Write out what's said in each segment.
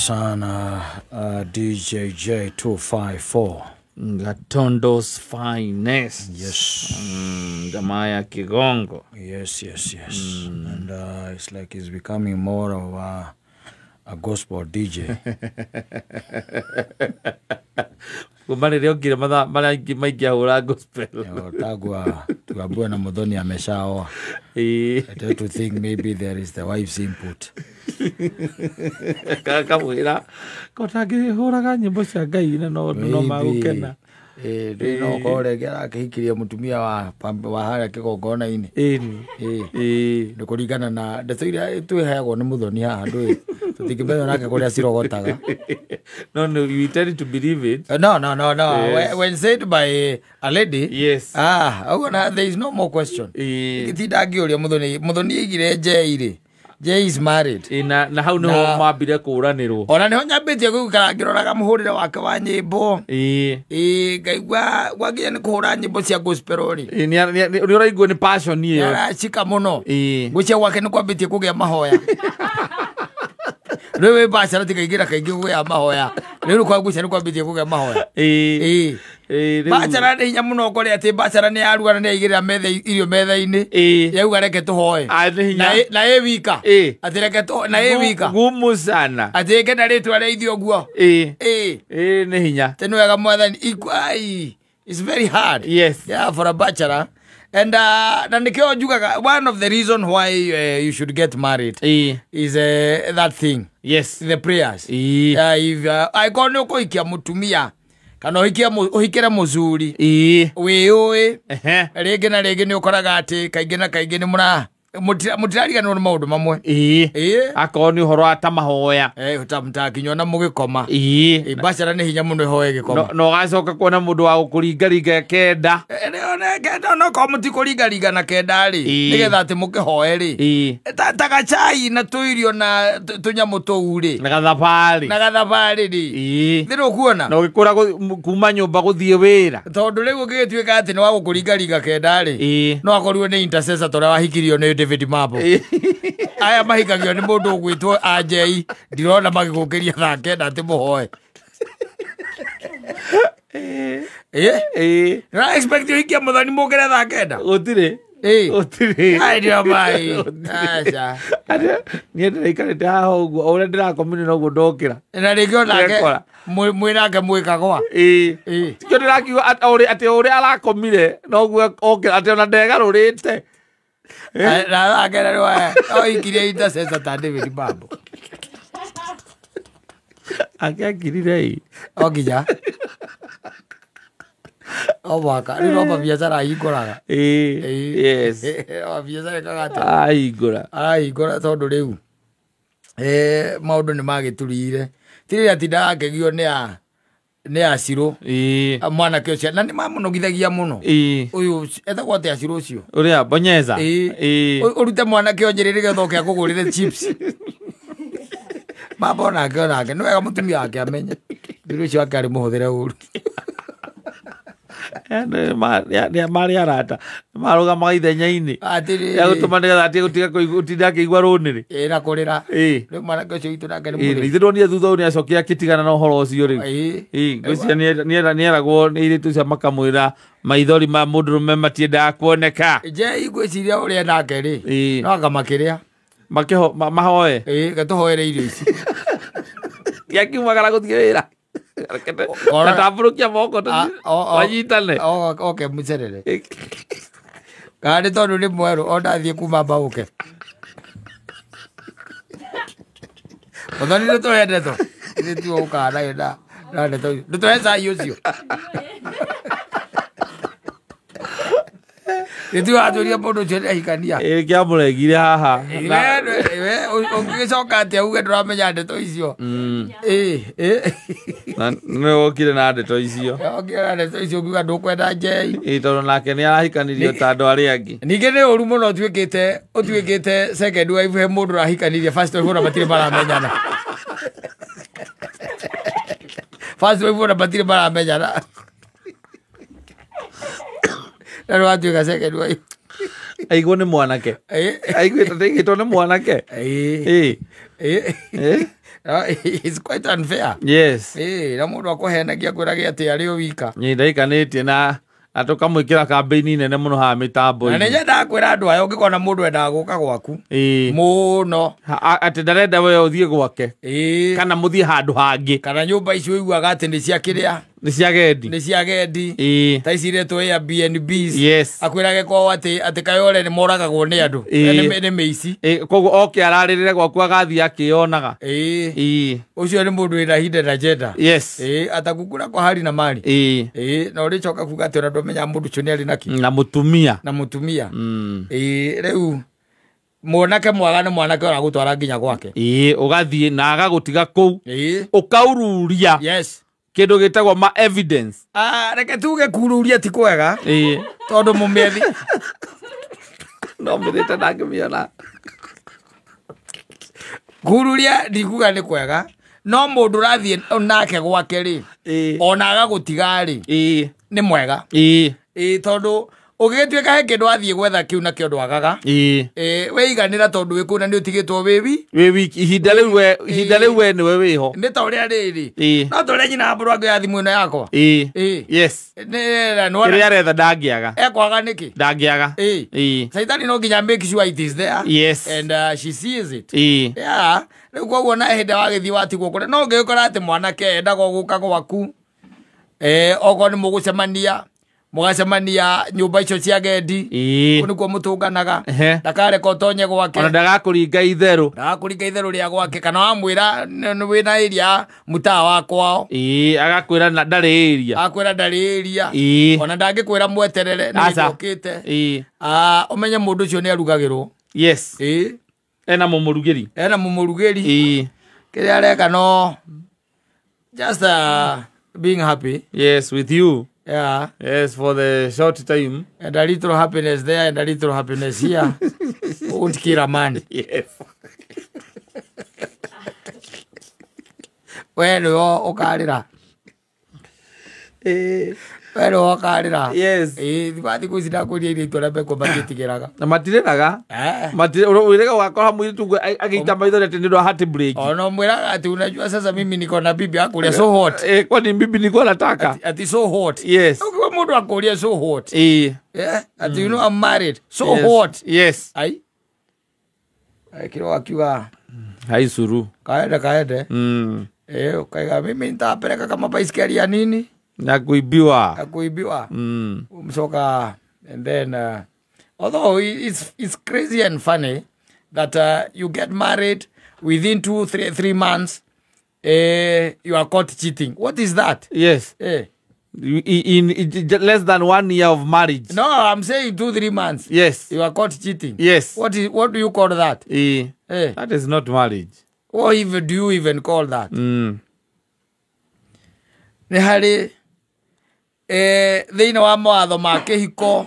Sana DJ J254. Gatondo's finest. Yes. Jamaa ya Kigongo. Yes, yes, yes. And it's like he's becoming more of a gospel DJ. Kuma rĩrĩa okire mathaa marĩa maingĩ ahũra gospel. Tagwa tuambiwe na Muthoni ameshaoa. I tend to think maybe there is the wife's input. Kamwĩra ko tangĩhũraga nyĩmbo cia Ngai na no magũkena. Rĩu no ũkorwo rĩngĩ arakĩhikirie mũtumia wa harĩa kĩgongona-inĩ. Ĩni. Nĩ kũringana na ndeto iria twĩheagwo nĩ Muthoni haha ndũĩ. Tũtingĩmenya nake kũrĩa cirogotaga. No, no, you tend to believe it. No, no, no, no. Yes. When said by a lady, yes. There is no more question. Tinda ngĩũria Muthoni, Muthoni aigire Jay rĩ. Jay is married. Na hau nĩho mambire kũranĩrwo. Ona nĩho nyambĩtie gũikara ngĩroraga mũhũrĩre wake wa nyĩmbo. Ngaigua gwakinya nĩ kũhũra nyĩmbo cia gospel rĩ. Nĩ ũraigua nĩ passion ĩyo. Aracika mũno. Ngwĩciria gwake nĩ kwambĩtie kũgĩa mahoya. Rĩu wĩ bachelor tikaingĩra kaingĩ kũgĩa mahoya. Rĩu kwa ngwĩciria nĩ kwambĩtie kũgĩa mahoya. Bachelor nĩ hinya mũno ũkore atĩ bachelor nĩ yaruga na nĩ yaigĩrĩra metha irio metha-inĩ. Yauga reke tũhoe. Na ĩ wika. Atĩ reke tũhoe na ĩ wika. Gumu sana. Atĩ ĩke na rĩtwa rĩa ithuĩ ũguo. Nĩ hinya. Tĩ nĩ wega Mwathani. It's very hard. Yes. Yeah, for a bachelor. And na nĩkĩo njugaga one of the reason why you should get married is that thing. Yes. The prayers. If angĩkorwo nĩ ũkũhikia mũtumia kana ũhikĩre mũthuri wĩũĩ rĩngĩ na rĩngĩ nĩ ũkoraga atĩ kaingĩ na kaingĩ nĩ mũra mũtirariganĩrwo nĩ maũndũ mamwe. Akorwo nĩ ũhoro wa ta mahoya. Mtakinywa na mũgĩkoma. Bachelor nĩ hinya mũno ĩhoe ĩgĩkoma. No ũgacoka kuona mũndũ wa gũkũringaringa kenda. Kenda no korwo mũtikũringaringa na kenda rĩ, nĩgetha atĩ mũkĩhoe rĩ. Ta gacai na tũirio na tũnyamũ tũu rĩ. Na gathabarĩ. Na gathabarĩ rĩ. Thĩ ndũkuona? Na ũgĩkũra kuma nyũmba gũthiĩ wĩra. Tondũ rĩu ũngĩgĩtuĩka atĩ nĩ wa gũkũringaringa kenda rĩ, no akorirwo nĩ intercessor ta ũrĩa wahikirio nĩ David Mabo. Aya mahikagio nĩ mũndũ ũgwĩtwo Anjei, ndirona magĩgũkĩria thaa kenda atĩ mũhoe. Nĩ expect ũhikie Muthoni mũkĩre thaa kenda? Gũtirĩ. Gũtirĩ. Ai ndio mai. Aca. Niĩ ndĩraikarĩte haha ũguo, o ũrĩa ndĩrakomire noguo ndokĩra. Na rĩngĩ onake mwĩ nake mwĩkagwa. Tikĩo ndĩrakiuga atĩ o ũrĩa arakomire noguo okĩra, atĩ ona ndegarũrĩte. Na thaa kenda nĩ oikirie intercessor ta David Mabo. Angĩakirire ĩ. O nginya. O mwaka. Rĩu no mabiacara ahingũraga. Yes. Mabiacara ĩkaga atĩa? Ahingũra. Arahingũra tondũ rĩu maũndũ nĩ magĩturire. Ti rĩrĩa atindaga akĩgio nĩ acirũ. Mwanake ũcio na nĩ mamũnogithagia mũno. Ũyũ etagwo atĩa acirũ ũcio? Ũrĩa Bonyeza. Ũrute mwanake o njĩrĩ nĩgetha oke akũgũrĩre chips. Mabo nake onake nĩ wega mũtumia wake amenye. Thuri ũcio wake arĩ mũhũthĩre ũru. Marĩ arata marũgamaga ithenya-inĩ Atĩrĩrĩ. ya gũtũma nĩgetha atige gũtiga gũtinda akĩigua rũnĩrĩ. Na kũrĩra. Rĩu mwanake ũcio witũ nake nĩ mũrĩru. Ithe ndonire thutha ũyũ nĩacokire akĩtigana na ũhoro ũcio rĩu. Ngwĩciria nĩeragwo nĩ airĩtu acio makamwĩra maithori ma mũndũrũme matiendaga kuoneka. Jay ngwĩciria ũrĩa nake rĩ, no anga makĩrĩa. Mahoe. Gatũhoere irio ici. Tiakiumagara gũthiĩ wĩra. Natambũrũkia moko manyitane. Oke mũcerere. Kana nĩ tondũ nĩ mwerũ ona athiĩ kuma mbaũke. Muthoni nĩ tũhe ndeto. Nĩ tuo ũkaga nayo na ndeto. Nĩ tũhe cai ũcio. Nĩ tuo atũria mũndũ ũcio nĩ ahikania. Kĩamũregire haha. Ũngĩgĩcoka atĩa uge ndũramenya ndeto icio. Na nĩ wokire na ndeto icio. Wokire na ndeto icio ũkiuga ndũkwenda Jay. Tondũ nake nĩ arahikanirio ta andũ arĩa angĩ. Ningĩ nĩ ũru mũno ũtuĩkĩte second wife he mũndũ ũrahikanirie first wife ona matirĩ maramenyana. First wife ona matirĩ maramenyana. Na nĩ watuĩka second wife. Aigwo nĩ mwanake. Aiguĩte nĩ mwanake. It's quite unfair. Yes. Na mũndũ akũhenagia kwĩrage atĩ arĩ o wika. Nĩ ndaikanĩtie na tũkamwĩkĩra kambĩini nene mũno haha mĩtambo-inĩ. Na nĩ nyendaga kwĩra andũ aya ũngĩkona mũndũ endaga gũka gwaku mũno, atĩ ndarenda we ũthiĩ gwake kana mũthiĩ handũ hangĩ, kana nyũmba icio ũiguaga atĩ nĩ cia kĩrĩa, nĩ cia gendi, nĩ cia gendi, ta ici iretwo Airbnbs. Yes. Akwĩrage kwao atĩ Kayole nĩ moragagwo nĩ andũ, nĩ mĩici. Koguo oke ararĩrĩre gwaku agathiĩ akĩonaga. Ũcio nĩ mũndũ wĩna hidden agenda. Yes. Atakukura kwa hali na mali. Na ũrĩcoka kuga atĩ ona ndũmenyaga mũndũ ũcio nĩ arĩ nakĩ. Na mũtumia. Na mũtumia. Rĩu mwanake mwaga nĩ mwanake ũragũtwara nginya gwake. Ũgathiĩ na agagũtiga kũu. Ũkaururia. Yes. Kĩndũ gĩtagwo ma evidence. Reke tuge kururia ti kwega. Tondũ mũmĩethi no mĩthĩte ndangĩmĩona. Kururia ndikuga nĩ kwega, no mũndũ ũrathiĩ nake gwake rĩ, ona agagũtiga rĩ, nĩ mwega. Tondũ ũgĩgĩtuĩka he kĩndũ athiĩ gwetha kĩu nakĩo ndwagaga. Wĩiganĩra tondũ wĩ kũu na nĩ ũtigĩtwo wĩ wiki. Ihinda rĩu we nĩwe wĩho. Nĩ ta ũrĩa rĩrĩ. No ta ũrĩa nyina mbũrũ angĩoya thimũ ĩno yakwa. Yes. Kĩrĩa aretha ndangĩaga. Ekwaga nĩkĩ? Ndangĩaga. Caitani no nginya make sure it is there. Yes. And she sees it. Yeah. Rĩu koguo na hĩndĩ wagĩthiĩ watigwo kũrĩa no ũngĩgĩkora atĩ mwanake endaga gũka gwaku. Okorwo nĩ mũgũcemania, mũgacemania nyũmba icio cia gendi, kũu nĩkuo mũtũnganaga. Ndakareka ũtonye gwake, ona ndagakũringa itherũ, ndagakũringa itherũ rĩa gwake, kana wamwĩra wĩna area mũtaa wa kwao, agakwĩra ndarĩ area, agakwĩra ndarĩ area, ona ndangĩkwĩra mweterere nĩ ũkĩte. Ũmenye mũndũ ũcio nĩ arugagĩrwo. Yes. Ena mũmũrugĩri, ena mũmũrugĩri. Kĩrĩa areka no just being happy. Yes, with you. Yeah. Yes, for the short time. And a little happiness there and a little happiness here. Won't kill a man. Yes. Well, okarira. Well, okarira. Yes. Thikũ ici ndakũria irĩtu arĩa mekwo matiĩtigĩraga. Na matirĩraga. Matirĩraga wakora mũirĩtu agĩita maithori atĩ nĩ ũndũ wa heartbreak. Ona mwĩraga atĩ unajua sasa mimi niko na bibi akũria so hot. Kwani bibi niko nataka. Ati so hot. Yes. Ukiwa mũndũ akũria so hot. Yeah. Ati you know I'm married. So hot. Yes. Ai. Kĩro akiuga haicuru. Kaende kaende. Ukaiga mimi nitapeleka kama baiskeli ya nini? Na kuibiwa. Na kuibiwa. Msoka. And then although it's crazy and funny that you get married within 2 3 months, you are caught cheating. What is that? Yes. In less than 1 year of marriage. No, I'm saying 2 3 months. Yes. You are caught cheating. Yes. What do you call that? That is not marriage. What even do you even call that? Nĩ harĩ thĩinĩ wa mawatho ma kĩhiko,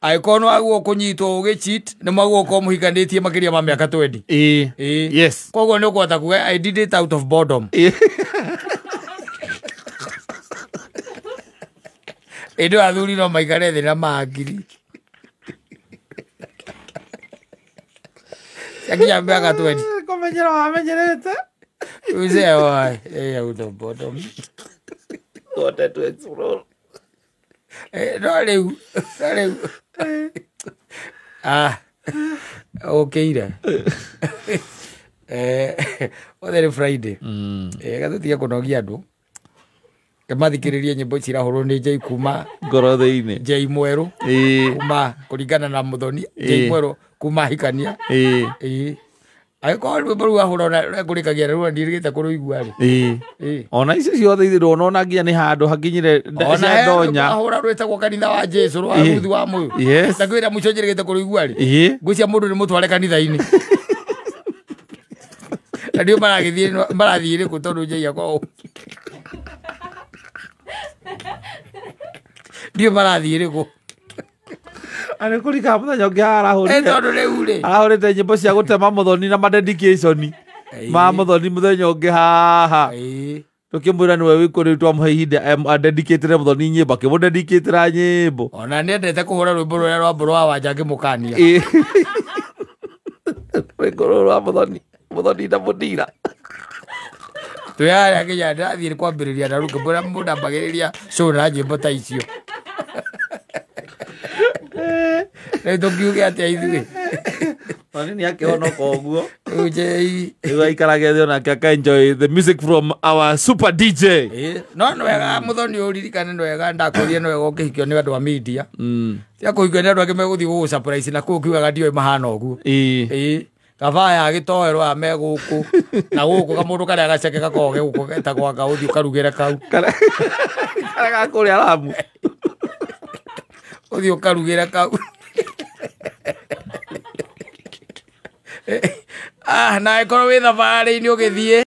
angĩkorwo nĩ wagwo kũnyitwo ũgĩcheat, nĩ mwagwo gũkorwo mũhikanĩtie makĩria ma mĩaka 20. Yes. Koguo nĩ ũkũhota kuga I did it out of boredom. Ĩndĩ athuri no maikare thĩ na mangiri ciakinya mĩaka 20. Kũmenyera wamenyerete. Uze out of boredom. Wanted to explore. No rĩu. Ũkĩire. Othe nĩ Friday. Gatũtige kũnogia andũ. Kemathikĩrĩrie nyĩmbo cirahũrwo nĩ Jay kuma ngoro thĩinĩ. Jay Mwerũ kuma kũringana na Mũthoni. Jay Mwerũ kuma Hikania. Angĩkorwo rwĩmbo rũu ahũra ona rekũrĩkagia rũu ndirĩgĩte kũrũigua rĩ. Ona icio ciothe ithuĩ ndona nginya nĩ handũ hakinyire cia ndonya. Ahũra rwĩtagwo kanitha wa Jesũ rwa Ruthi wa Mũyũ. Yes. Ndakwĩra mũico njĩrĩgĩte kũrũigua rĩ. Ngwĩciria mũndũ nĩ mũtware kanitha-inĩ. Na ndio maragĩthiĩ marathiĩ rĩ kũ tondũ Jay akorwo ndio marathiĩ rĩ kũ. Arĩ kũrika mũthenya ũngĩ arahũrĩte. Tondũ rĩu rĩ. Arahũrĩte nyĩmbo cia gũtema Mũthoni na ma-dedication ma Mũthoni mũthenya ũngĩ haha. Tũkĩmwĩra nĩwe wĩ kũ rĩu twamũhe ihinda adedicatĩre Mũthoni nyĩmbo, akĩmũdedicatĩra nyĩmbo. Ona nĩendete kũhũra rwĩmbo rũrĩa rwa Mbũrũ wa Wanja ngĩmũkania. Rwĩmbo rũrũ rwa Mũthoni, Mũthoni na Mũndira. Twĩ harĩa nginya ndathiĩ kwambĩrĩria na rĩu ngĩmbũra mũndũ ambagĩrĩria show na nyĩmbo ta icio. Rĩu tũkiuge atĩa ithuĩ? Mani nĩ akĩhonoka ũguo. Rĩu njei. Rĩu aikarage thĩ onake aka enjoy the music from our super DJ. Ĩĩ, no nĩ wega mũthoni ũririkane, nĩ wega ndakũria, nĩ wega ũkĩhikio nĩ andũ a media. Tia kũhikio nĩ andũ angĩ megũthiĩ gũgũ surprise na kũu ũkiugaga ndiũĩ mahana ũguo. Ĩĩ, kaba ya gĩtoero aya me gũkũ na gũkũ kamũndũ karĩa gaceke gakoragwo ge gũkũ getagwo anga ũthiĩ ũkarugĩre kau. Karĩa ga kũrĩa Lamu. Ũthiĩ ũkarugĩre kau. Ah, na ĩkorwo wĩ thabarĩ-inĩ ũgĩthiĩ.